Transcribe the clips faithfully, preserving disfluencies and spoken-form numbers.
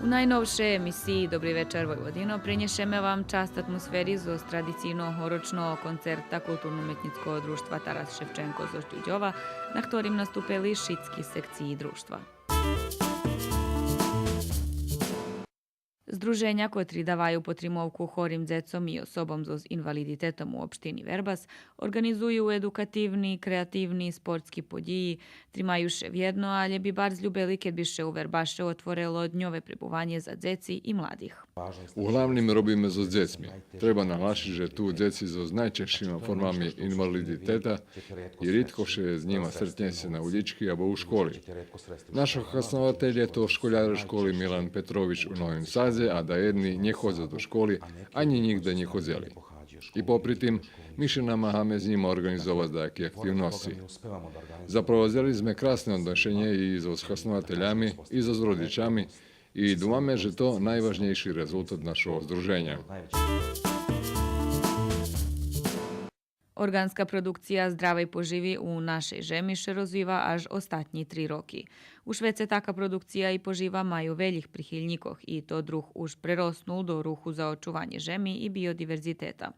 У найновшей емисиї Добри вечар, Войводино принєшеме вам часц атмосфери зоз традицийного рочного концерта Културно-уметнїцкого дружтва Тарас Шевченко зоз Дюдьова, на хторим наступели шицки секциї дружтва. Здруженя котри даваю потримовку хорим дзецом и особом зоз инвалидитетом у општини Вербас орґанизую едукативни, креативни, спортски подїї, тримаю ше вєдно, алє би барз любели кед би ше у Вербаше отворело дньове пребуванє за дзеци и младих. Углавним робиме зоз дзецми. Треба наглашиц же ту дзеци зоз найчежшима формами инвалидитета и ридко ше з нїма стретнєце на улїчки або у школи. Нашо хаснователє то школяре школи Милан Петрович у Новим Садзе, а даєдни нє ходза до школи, анї нїґда нє ходзели. И попри тим, ми ше намагаме з нїма орґанизовац даяки активносци. Запровадзели зме красне одношенє и зоз хаснователями, и зоз родичами, и думаме же то найважнєйши резултат нашого здруженя. Орґанска продукция здравей поживи у нашей жеми ше розвива аж остатнї три роки. У швеце така продукция и пожива маю велїх прихильнїкох и тот рух уж прероснул до руху за очуванє жеми и биодиверзитета.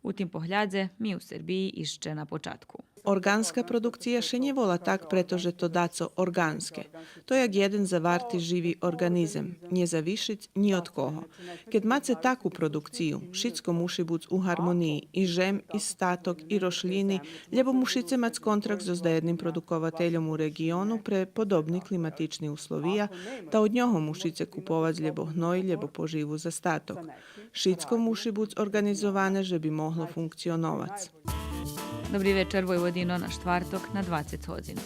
У тим поглядзе ми у Сербиї ище на початку. Орґанска продукция ше нє вола так прето же то дацо орґанске. То як єден заварти живи орґанизем, нє завишиц нї од кого. Кед маце таку продукцию, шицко муши буц у гармониї, и жем, и статок, и рошлїни, лєбо мушице мац контракт зоз даєдним продуковательом у реґиону пре подобни климатични условия, та од нього мушице куповац лєбо гной, лєбо поживу за статок. Шицко муши буц орґанизоване же би могло функционовац. Добри вечар, Войводино, на штварток на двацец годзин.